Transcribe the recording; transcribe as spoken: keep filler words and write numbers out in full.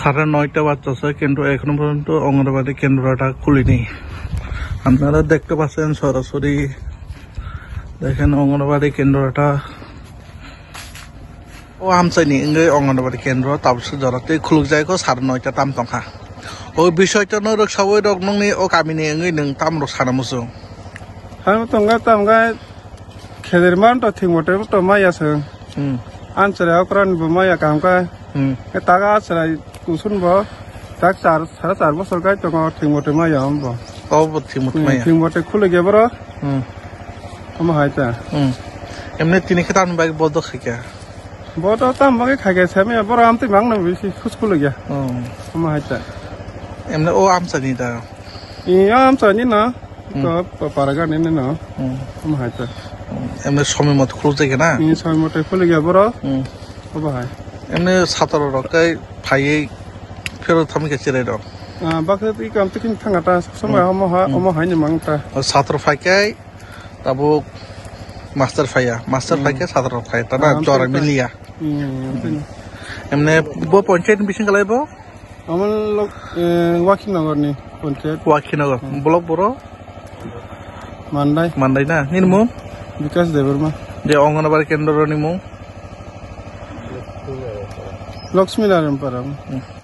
সাড়ে নয়টা বাজতেছে, কিন্তু এখনো পর্যন্ত অঙ্গনবাড়ি কেন্দ্রটা খুলেনি। আপনারা দেখতে পাচ্ছেন সরাসরি, দেখেন অঙ্গনবাড়ি কেন্দ্রটা। O amchaini wngwi Anganwadi kendro tabuksa jora tei khulukjago sare noita tam tongkha. O bisoitano rwksaui rok nokni o kamini wngwi nwng tamrok sana muchung? Hano tongkha tamkha khederman to thwngmotebo to maya se. Hmm. Amchwrai okrani bo maya kaham kha. Hmm. Taga achwrai kusun bo tak char sare char bosor gai tongo thwngmote maya ombo. Obo thwngmote maya. Thwngmote khulukya boro. Hmm. Omo hai ta. Hmm. Emne tini khe tamni bagwi bodo khaikha? Bodo tam bagwi khaikha sami boro amtwi mangno bisi khus khulukya. Hmm. Omo hai ta. Emne o amchani da? Iya amchani na. Hmm. To pa-, paragani ni no. Hmm. Omo hai ta. Hmm. Emne somi mot khulukjai na? Iya somi mot khulukya boro. Hmm. Obo hai. Emne satro rok kai phaiwi phero thami khe cherai rok. Ah, bakhe i kam tikin thanga ta, somai Hmm. omo ha, Hmm. omo hai ni mang ta. O satro phai kai tabuk master phaiya, master Hmm. phai kai satro phai ta na Ah, jora phai ta. Miliya. Hmm, hmm. Emne bo panchayat ni bising kalai bo? Omo lok, eh, Wakhi Nagar ni panchayat. Wakhi Nagar. Hmm. Block boro? Mandai. Mandai na? Nini mung? Bikash Debbarma. Je Anganwadi kendro ni mung? Lakshmi Narayan Para. Hmm.